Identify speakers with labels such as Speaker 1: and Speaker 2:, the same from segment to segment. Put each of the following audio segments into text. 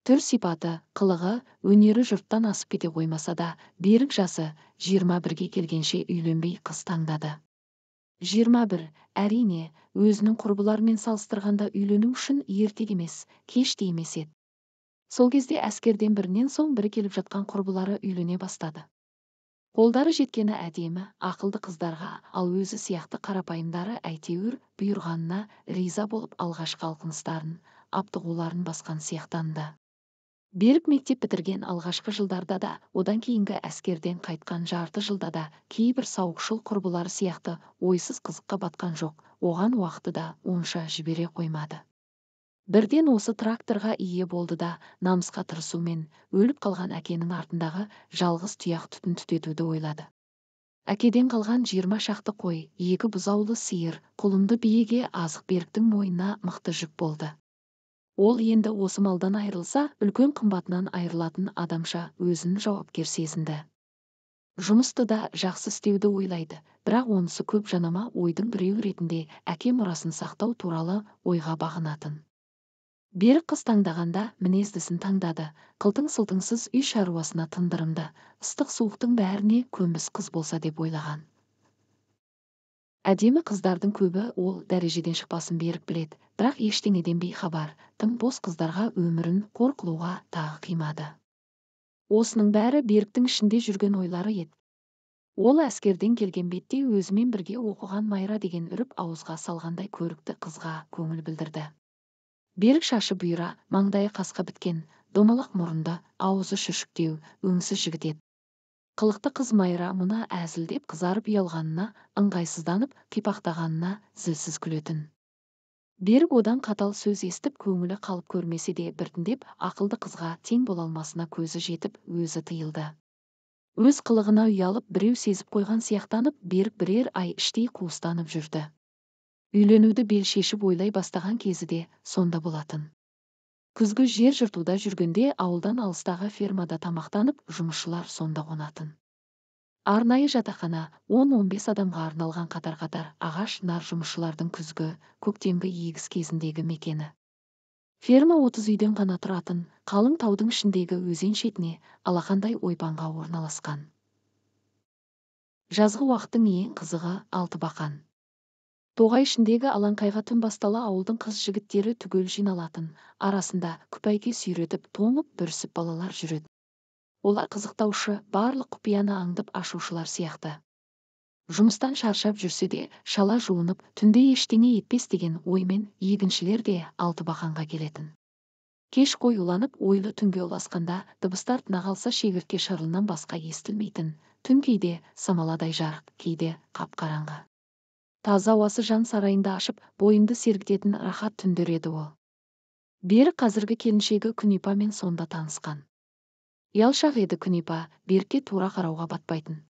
Speaker 1: Түр сипаты, қылығы, өнері жұрттан асып кете қоймаса да, Берік жасы 21-ге келгенше үйленбей қыз таңдады. 21, әрине, өзінің құрбыларымен салыстырғанда үйлену үшін ерте де емес, кеш те емес еді. Сол кезде әскерден бірінен соң бірі келіп жатқан құрбылары үйлене бастады. Қолдары жеткені әдемі, ақылды қыздарға, ал өзі сияқты қарапайымдары әйтеуір бұйырғанына риза болып алғашқы алқыныстарын, аптығуларын басқан сияқтанды. Берік мектеп бітірген алғашқы жылдарда да, одан кейінгі әскерден қайтқан жарты жылда да кейбір сауықшыл құрбылары сияқты ойсыз қызыққа батқан жоқ, оған уақыты да онша жібере қоймады. Бірден осы тракторға ие болды да, намысқа тырысумен өліп қалған әкенің артындағы жалғыз тұяқ түтін түтетуді ойлады. Әкеден қалған 20 шақты қой, 2 бұзаулы сиыр, құлынды биеге азық Беріктің мойнына мықты жүк болды. Ол енді осы малдан айырылса, үлкен қымбатынан айырылатын адамша өзін жауапкер сезінді. Жұмысты да жақсы істеуді ойлайды, бірақ онысы көп жанама ойдың біреуі ретінде әке мұрасын сақтау туралы ойға бағынатын. Берік қыз таңдағанда мінездісін таңдады, қылтың-сылтыңсыз үй шаруасына тындырымды, ыстық-суықтың бәріне көнбіс қыз болса деп ойлаған. Әдемі қыздардың көбі ол дәрежеден шықпасын Берік біледі, бірақ ештеңеден бейхабар, тым бос қыздарға өмірін қор қылуға тағы қимады. Осының бәрі Беріктің ішінде жүрген ойлары еді. Ол әскерден келген бетте өзімен бірге оқыған Майра деген үріп ауызға салғандай көрікті қызға көңіл білдірді. Берік шашы бұйра, маңдайы қасқа біткен, домалақ мұрынды, аузы шүршіктеу, өңсіз жігіт еді. Қылықты қыз Майра мұны әзілдеп қызарып ұялғанына, ыңғайсызданып, қипақтағанына зілсіз күлетін. Берік одан қатал сөз естіп, көңілі қалып көрмесе де біртіндеп ақылды қызға тең бола алмасына көзі жетіп, өзі тыйылды. Өз қылығына ұялып, біреу сезіп қойған сияқтанып, Берік бірер ай іштей қуыстанып жүрді. Үйленуді бел шешіп ойлай бастаған кезі де сонда болатын. Күзгі жер жыртуда жүргенде ауылдан алыстағы фермада тамақтанып, жұмысшылар сонда қонатын. Арнайы жатақхана 10-15 адамға арналған қатар-қатар ағаш нар жұмысшылардың күзгі, көктемгі егіс кезіндегі мекені. Ферма 30 үйден ғана тұратын, қалың таудың ішіндегі өзен шетіне алақандай ойпаңға орналасқан. Жазғы уақыттың ең қызығы Алтыбақан. Тоғай ішіндегі алаңқайға түн бастала ауылдың қыз жігіттері түгел жиналатын, арасында күпәйке сүйретіп, тоңып, бүрісіп балалар жүреді. Олар қызықтаушы, барлық құпияны аңдып ашушылар сияқты. Жұмыстан шаршап жүрсе де, шала жуынып, түнде ештеңе етпес деген оймен егіншілер де Алтыбақанға келетін. Кеш қоюланып, ойлы түнге ұласқанда, дыбыстар тына қалса шегіртке шырылынан басқа естілмейтін, түн кейде самаладай жарық, кейде қап-қараңғы. Таза ауасы жан сарайында ашып, бойыңды сергітетін рахат түндер еді ол. Берік қазіргі келіншегі Күнипамен сонда танысқан. Ұялшақ еді Күнипа, Берікке тура қарауға батпайтын.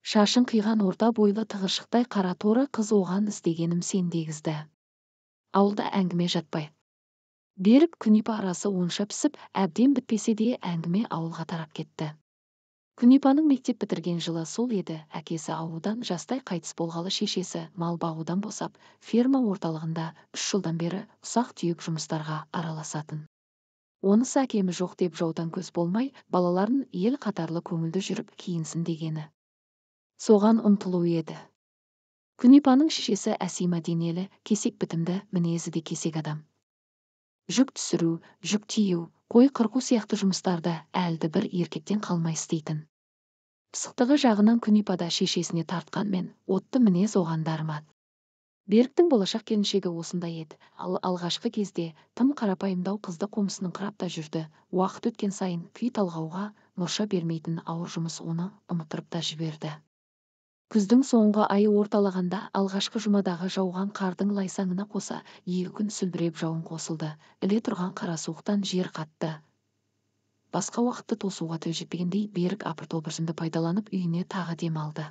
Speaker 1: Шашын қиған орта бойлы тығыршықтай қара торы қыз оған іздегенім сен дегізді. Ауылда әңгіме жатпай. Берік Күнипа арасы онша пісіп, әбден бітпесе де әңгіме ауылға тарап кетті. Күнипаның мектеп бітірген жылы сол еді, әкесі ауылдан жастай қайтыс болғалы шешесі мал бағудан босап, ферма орталығында 3 жылдан бері ұсақ-түйек жұмыстарға араласатын. Онысы әкемі жоқ деп жаудан көз болмай, балаларын ел қатарлы көңілді жүріп киінсін дегені. Соған ұмтылу еді. Күнипаның шешесі Әсима денелі, кесек бітімді, мінезі де кесек адам. Жүк түсіру, жүк тиеу, қой қырқу сияқты жұмыстарды әлді бір еркектен қалмай істейтін. Пысықтығы жағынан Күнипада шешесіне тартқанмен, отты мінез оған дарымады. Беріктің болашақ келіншегі осындай еді, ал алғашқы кезде тым қарапайымдау қызды қомсыныңқырап та жүрді, уақыт өткен сайын күй талғауға мұрша бермейтін ауыр жұмыс оны ұмыттырып та жіберді. Күздің соңғы айы орталағанда алғашқы жұмадағы жауған қардың лайсаңына қоса 2 күн сүлдіреп жауын қосылды. Іле тұрған қара суықтан жер қатты. Басқа уақытты тосуға төз жетпегендей Берік апыр-топырсынды пайдаланып үйіне тағы дем алды.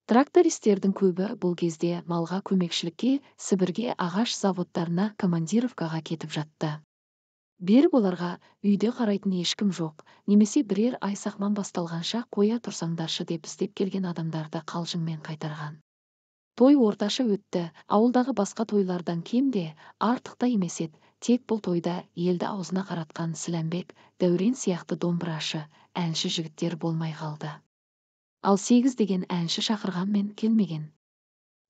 Speaker 1: Трактористердің көбі бұл кезде малға көмекшілікке, Сібірге ағаш заводтарына командировкаға кетіп жатты. Берік оларға үйде қарайтын ешкім жоқ, немесе бірер ай сақман басталғанша қоя тұрсаңдаршы деп іздеп келген адамдарды қалжыңмен қайтарған. Той орташа өтті, ауылдағы басқа тойлардан кем де, артық та емес еді, Тек бұл тойда елді аузына қаратқан Сіләмбек, Дәурен сияқты домбырашы, әнші жігіттер болмай қалды. Ал 8 деген әнші шақырғанмен келмеген.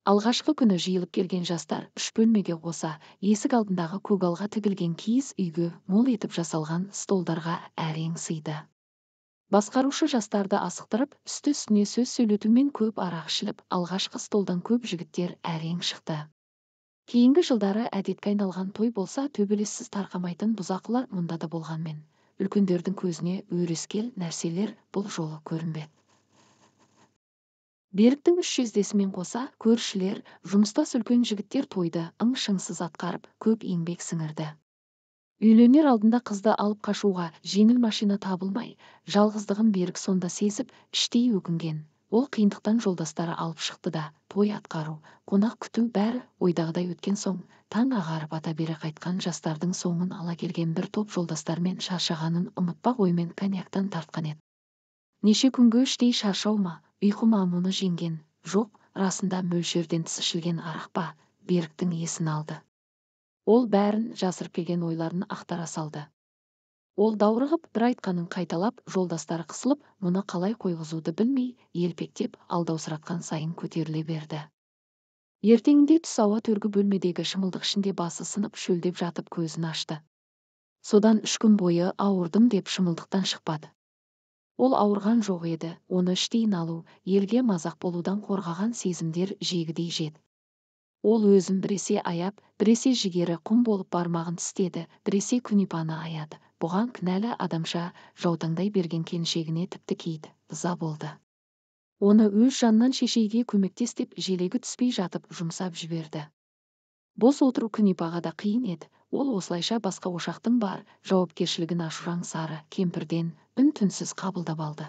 Speaker 1: Алғашқы күні жиылып келген жастар 3 бөлмеге қоса, есік алдындағы көгалға тігілген киіз үйге мол етіп жасалған столдарға әрең сыйды. Басқарушы жастарды асықтырып, үсті-үстіне сөз сөйлетумен көп арақ ішіліп, алғашқы столдан көп жігіттер әрең шықты. Кейінгі жылдары әдетке айналған той болса, төбелессіз тарқамайтын бұзақылар мұнда да болғанмен, үлкендердің көзіне өрескел нәрселер бұл жолы көрінбеді. Беріктің 3 жездесімен қоса, көршілер, жұмыстас үлкен жігіттер тойды ың-шыңсыз атқарып, көп еңбек сіңірді. Үйленер алдында қызды алып қашуға жеңіл машина табылмай, жалғыздығын Берік сонда сезіп, іштей өкінген. Ол қиындықтан жолдастары алып шықты да, той атқару, қонақ күту бәрі ойдағыдай өткен соң, таң ағарып ата бере қайтқан жастардың соңын ала келген бір топ жолдастармен шаршағанын ұмытпақ оймен коньяктан тартқан еді. Неше күнгі іштей шаршау ма, ұйқы ма мұны жеңген, жоқ, расында мөлшерден тыс ішілген арақ па, Беріктің есін алды. Ол бәрін жасырып келген ойларын ақтара салды. Ол даурығып, бір айтқанын қайталап, жолдастары қысылып, мұны қалай қойғызуды білмей, елпектеп, алдаусыратқан сайын көтеріле берді. Ертеңінде түс ауа төргі бөлмедегі шымылдық ішінде басы сынып, шөлдеп жатып көзін ашты. Содан 3 күн бойы ауырдым деп шымылдықтан шықпады. Ол ауырған жоқ еді, оны іштей налу, елге мазақ болудан қорғаған сезімдер жегідей жеді. Ол өзін біресе аяп, біресе жігері құм болып бармағын тістеді, біресе Күнипаны аяды. Бұған кінәлі адамша жаутаңдай берген келіншегіне тіпті кейді, ыза болды. Оны өз жанынан шешейге көмектес деп желегі түспей жатып жұмсап жіберді. Бос отыру Күнипаға да қиын еді. Ол осылайша басқа ошақтың бар жауапкершілігін ашураң сары кемпірден үн-түнсіз қабылдап алды.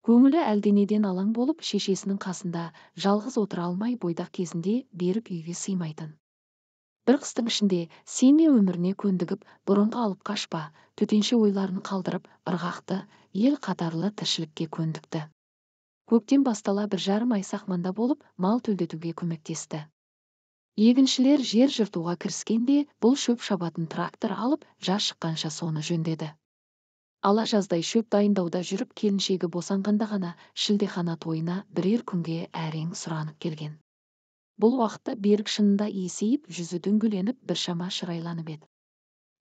Speaker 1: Көңілі әлденеден алаң болып, шешесінің қасында жалғыз отыра алмай бойдақ кезінде Берік үйге сыймайтын. Бір қыстың ішінде семья өміріне көндігіп, бұрынғы алып қашпа, төтенше ойларын қалдырып, ырғақты, ел қатарлы тіршілікке көндікті. Көктем бастала 1,5 ай сақманда болып, мал төлдетуге көмектесті. Егіншілер жер жыртуға кіріскенде, бұл шөп шабатын трактор алып, жаз шыққанша соны жөндеді. Ала жаздай шөп дайындауда жүріп, келіншегі босанғанда ғана шілдехана тойына бірер күнге әрең сұранып келген. Бұл уақытта Берік шынында есейіп, жүзі дөңгеленіп, біршама шырайланып еді.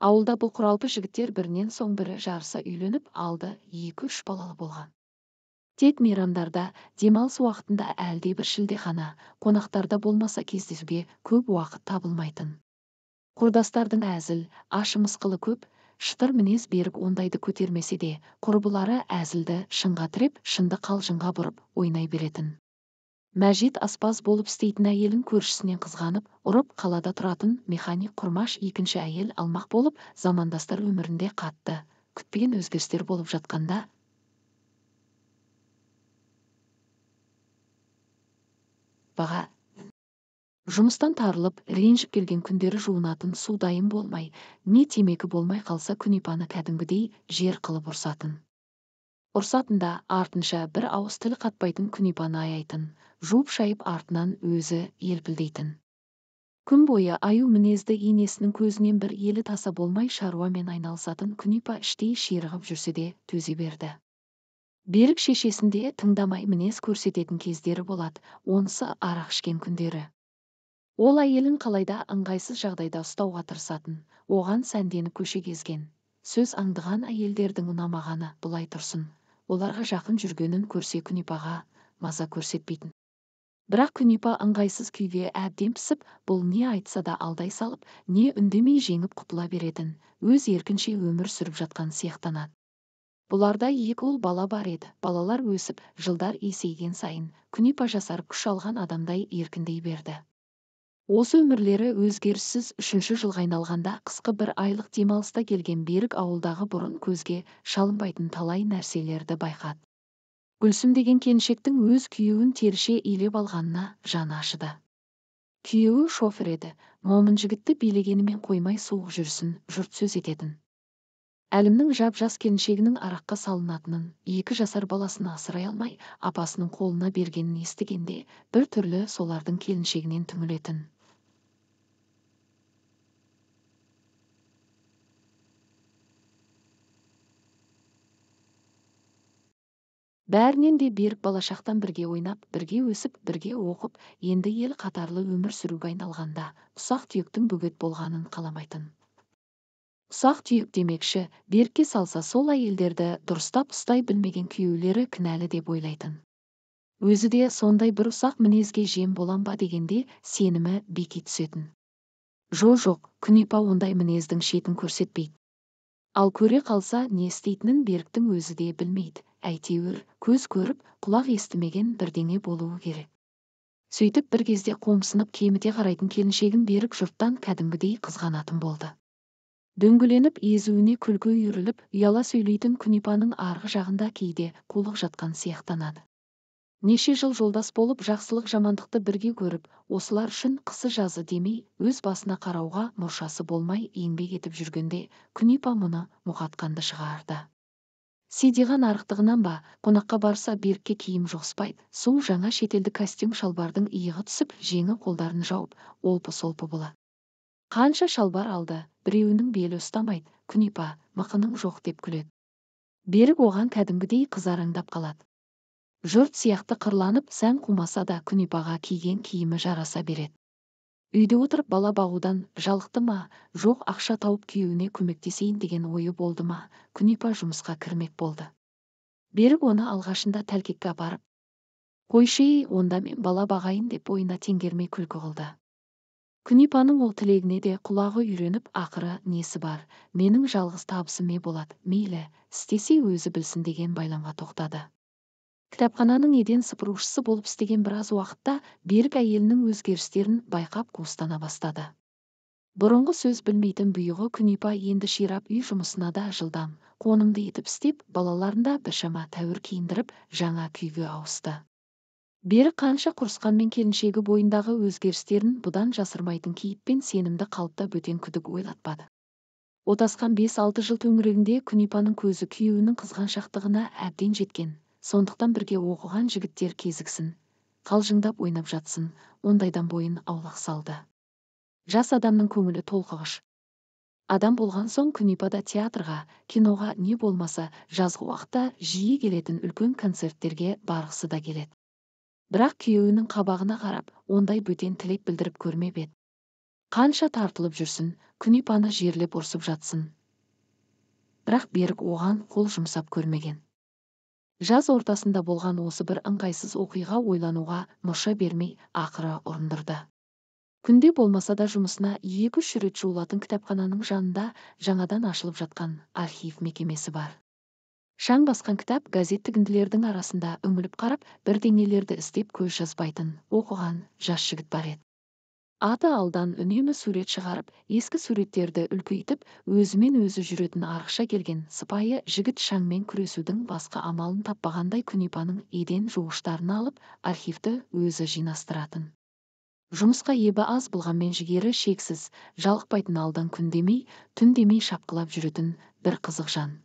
Speaker 1: Ауылда бұл құралпы жігіттер бірінен соң бірі жарыса үйленіп, алды 2-3 балалы болған. Тек мейрамдарда, демалыс уақытында әлде бір шілдехана, қонақтарда болмаса кездесуге көп уақыт табылмайтын. Құрдастардың әзіл, ашы мысқылы көп, шытыр мінез Берік ондайды көтермесе де, құрбылары әзілді шынға тіреп, шынды қалжыңға бұрып ойнай беретін. Мәжит аспаз болып істейтін әйелін көршісінен қызғанып, ұрып қалада тұратын механик Құрмаш екінші әйел алмақ болып, замандастар өмірінде қатты, күтпеген өзгерістер болып жатқанда, баға жұмыстан тарылып, ренжіп келген күндері жуынатын су дайын болмай, не темекі болмай қалса Күнипаны кәдімгідей жер қылып ұрсатын. Ұрсатында артынша бір ауыз тіл қатпайтын Күнипаны аяйтын, жуып шайып артынан өзі елпілдейтін. Күн бойы аю мінезді енесінің көзінен бір елі таса болмай шаруамен айналысатын Күнипа іштей ширығып жүрсе де төзе берді. Берік шешесінде тыңдамай мінез көрсететін кездері болады, онысы арақ ішкен күндері. Ол әйелін қалайда ыңғайсыз жағдайда ұстауға тырысатын, оған сәнденіп көше кезген. Сөз аңдыған әйелдердің ұнамағаны былай тұрсын, оларға жақын жүргенін көрсе Күнипаға маза көрсетпейтін. Бірақ Күнипа ыңғайсыз күйге әбден пісіп, бұл не айтса да алдай салып, не үндемей жеңіп құтыла беретін, өз еркінше өмір сүріп жатқан сияқтанады. Бұларда 2 ұл бала бар еді. Балалар өсіп, жылдар есейген сайын Күнипа жасарып күш алған адамдай еркіндей берді. Осы өмірлері өзгеріссіз 3-ші жылға айналғанда қысқы бір айлық демалыста келген Берік ауылдағы бұрын көзге шалынбайтын талай нәрселерді байқады. Гүлсім деген келіншектің өз күйеуін теріше илеп алғанына жаны ашыды. Күйеуі шофер еді, момын жігітті билегенімен қоймай суық жүрсін жұрт сөз ететін. Әлімнің жап-жас келіншегінің араққа салынатынын, 2 жасар баласын асырай алмай, апасының қолына бергенін естігенде, бір түрлі солардың келіншегінен түңілетін. Бәрінен де Берік балашақтан бірге ойнап, бірге өсіп, бірге оқып, енді ел қатарлы өмір сүруге айналғанда, ұсақ-түйектің бөгет болғанын қаламайтын. Ұсақ-түйек демекші, Берікке салса сол әйелдерді дұрыстап ұстай білмеген күйеулері кінәлі деп ойлайтын. Өзі де сондай бір ұсақ мінезге жем болам ба дегенде сенімі беки түсетін. Жо-жоқ, Күнипа ондай мінездің шетін көрсетпейді. Ал көре қалса не істейтінін Беріктің өзі де білмейді, әйтеуір көз көріп, құлақ естімеген бірдеңе болуы керек. Сөйтіп бір кезде қомсынып кеміте қарайтын келіншегін Берік жұрттан кәдімгідей қызғанатын болды. Дөңгеленіп езуіне күлкі үйіріліп, ұяла сөйлейтін Күнипаның арғы жағында кейде қулық жатқан сияқтанады. Неше жыл жолдас болып, жақсылық жамандықты бірге көріп, осылар үшін қысы-жазы демей, өз басына қарауға мұршасы болмай еңбек етіп жүргенде, Күнипа мұны мұқатқанды шығарды. Сидиған арықтығынан ба, қонаққа барса Берікке киім жұғыспайды, су жаңа шетелдік костюм шалбардың иығы түсіп, жеңі қолдарын жауып, олпы-солпы болады. Қанша шалбар алды, біреуінің белі ұстамайды, Күнипа, мықының жоқ деп күледі. Берік оған кәдімгідей қызараңдап қалады. Жұрт сияқты қырланып, сән қумаса да Күнипаға киген киімі жараса береді. Үйде отырып бала бағудан жалықты ма, жоқ ақша тауып күйеуіне көмектесейін деген ойы болды ма, Күнипа жұмысқа кірмек болды. Берік оны алғашында тәлкекке апарып, қойшы-ей, онда мен бала бағайын деп бойына теңгермей күлкі қылды. Күнипаның ол тілегіне де құлағы үйреніп, ақыры несі бар, менің жалғыз табысым не болады, мейлі, істесе өзі білсін деген байламға тоқтады. Кітапхананың еден сыпырушысы болып істеген біраз уақытта Берік әйелінің өзгерістерін байқап қуыстана бастады. Бұрынғы сөз білмейтін бұйығы Күнипа енді ширап үй жұмысына да жылдам, қонымды етіп істеп, балаларын да біршама тәуір киіндіріп, жаңа күйге ауысты. Берік қанша құрысқанмен келіншегі бойындағы өзгерістерін бұдан жасырмайтын кейіппен сенімді қалыпта бөтен күдік ойлатпады. Отасқан 5-6 жыл төңірегінде Күнипаның көзі күйеуінің қызғаншақтығына әбден жеткен. Сондықтан бірге оқыған жігіттер кезіксін, қалжыңдап ойнап жатсын, ондайдан бойын аулақ салды. Жас адамның көңілі толқығыш. Адам болған соң Күнипа да театрға, киноға не болмаса жазғы уақытта жиі келетін үлкен концерттерге барғысы да келеді. Бірақ күйеуінің қабағына қарап, ондай бөтен тілек білдіріп көрмеп еді. Қанша тартылып жүрсін, Күнипаны жерлеп ұрсып жатсын. Бірақ Берік оған қол жұмсап көрмеген. Жаз ортасында болған осы бір ыңғайсыз оқиға ойлануға мұрша бермей ақыры ұрындырды. Күнде болмаса да жұмысына 2-3 рет жуылатын кітапхананың жанында жаңадан ашылып жатқан архив мекемесі бар. Шаң басқан кітап газет тігінділердің арасында үңіліп қарап, бірдеңелерді іздеп көз жазбайтын оқыған жас жігіт бар еді. Аты Алдан үнемі сурет шығарып, ескі суреттерді үлкейтіп, өзімен өзі жүретін арықша келген сыпайы жігіт шаңмен күресудің басқа амалын таппағандай Күнипаның еден жуғыштарын алып, архивті өзі жинастыратын. Жұмысқа ебі аз болғанмен жігері шексіз, жалықпайтын Алдан күн демей, түн демей шапқылап жүретін бір қызық жан.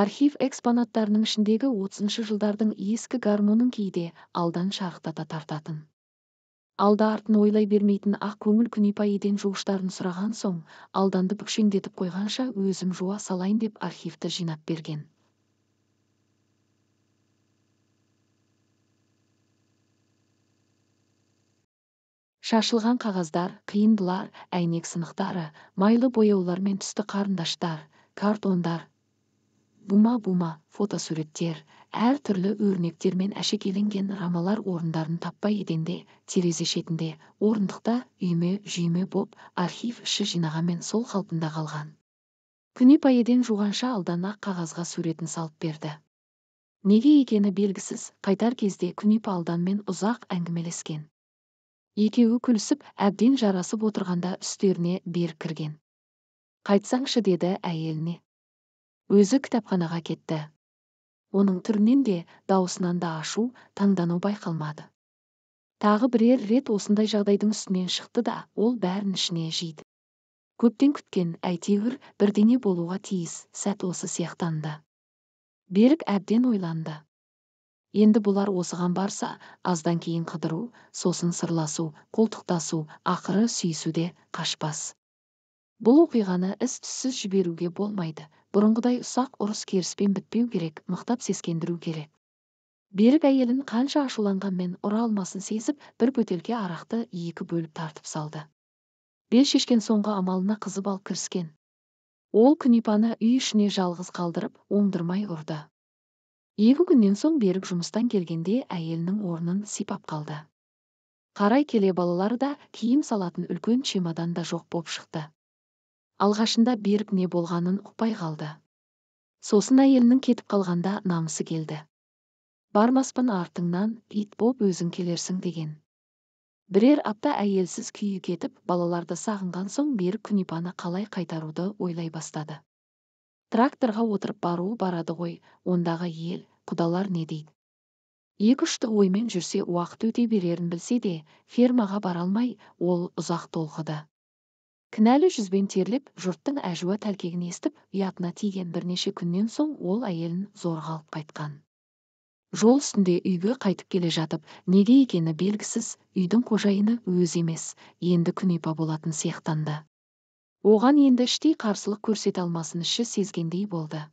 Speaker 1: Архив экспонаттарының ішіндегі 30-шы жылдардың ескі гармонын кейде Алдан шарықтата тартатын. Алда артын ойлай бермейтін ақ көңіл Күнипа еден жуғыштарын сұраған соң, Алданды бүкшеңдетіп қойғанша өзім жуа салайын деп архивті жинап берген. Шашылған қағаздар, қиындылар, әйнек сынықтары, майлы бояулар мен түсті қарындаштар, картондар, бума-бума фотосуреттер, әр түрлі өрнектермен әшекейленген рамалар орындарын таппай еденде, терезе шетінде, орындықта үйме-жүйме боп, архив іші жинағанмен сол қалпында қалған. Күнипа еден жуғанша Алдан ақ қағазға суретін салып берді. Неге екені белгісіз, қайтар кезде Күнипа Алданмен ұзақ әңгімелескен. Екеуі күлісіп, әбден жарасып отырғанда үстеріне Берік кірген. Қайтсаңшы деді әйеліне. Өзі кітапханаға кетті. Оның түрінен де, дауысынан да ашу, таңдану байқалмады. Тағы бірер рет осындай жағдайдың үстінен шықты да, ол бәрін ішіне жейді. Көптен күткен, әйтеуір бірдеңе болуға тиіс, сәт осы сияқтанды. Берік әбден ойланды. Енді бұлар осыған барса, аздан кейін қыдыру, сосын сырласу, қолтықтасу, ақыры сүйісу де қашпас. Бұл оқиғаны із-түзсіз жіберуге болмайды. Бұрынғыдай ұсақ ұрыс-керіспен бітпеу керек, мықтап сескендіру керек. Берік әйелін қанша ашуланғанмен ұра алмасын сезіп, бір бөтелке арақты екі бөліп тартып салды. Бел шешкен соңғы амалына қызып алып кіріскен. Ол Күнипаны үй ішіне жалғыз қалдырып, оңдырмай ұрды. 2 күннен соң Берік жұмыстан келгенде әйелінің орнын сипап қалды. Қарай келе балалары да киім салатын үлкен чемодан да жоқ боп шықты. Алғашында Берік не болғанын ұқпай қалды. Сосын әйелінің кетіп қалғанда намысы келді. Бармаспын артыңнан, ит боп өзің келерсің деген. Бірер апта әйелсіз күйі кетіп, балаларды сағынған соң Берік Күнипаны қалай қайтаруды ойлай бастады. Тракторға отырып баруы барады ғой, ондағы ел, құдалар не дейді? Екі ұшты оймен жүрсе уақыт өте берерін білсе де, фермаға бара алмай, ол ұзақ толқыды. Кінәлі жүзбен терлеп, жұрттың әжуа тәлкегін естіп, ұятына тиген бірнеше күннен соң ол әйелін зорға алып қайтқан. Жол үстінде үйге қайтып келе жатып, неге екені белгісіз, үйдің қожайыны өзі емес, енді Күнипа болатын сияқтанды. Оған енді іштей қарсылық көрсете алмасын іші сезгендей болды.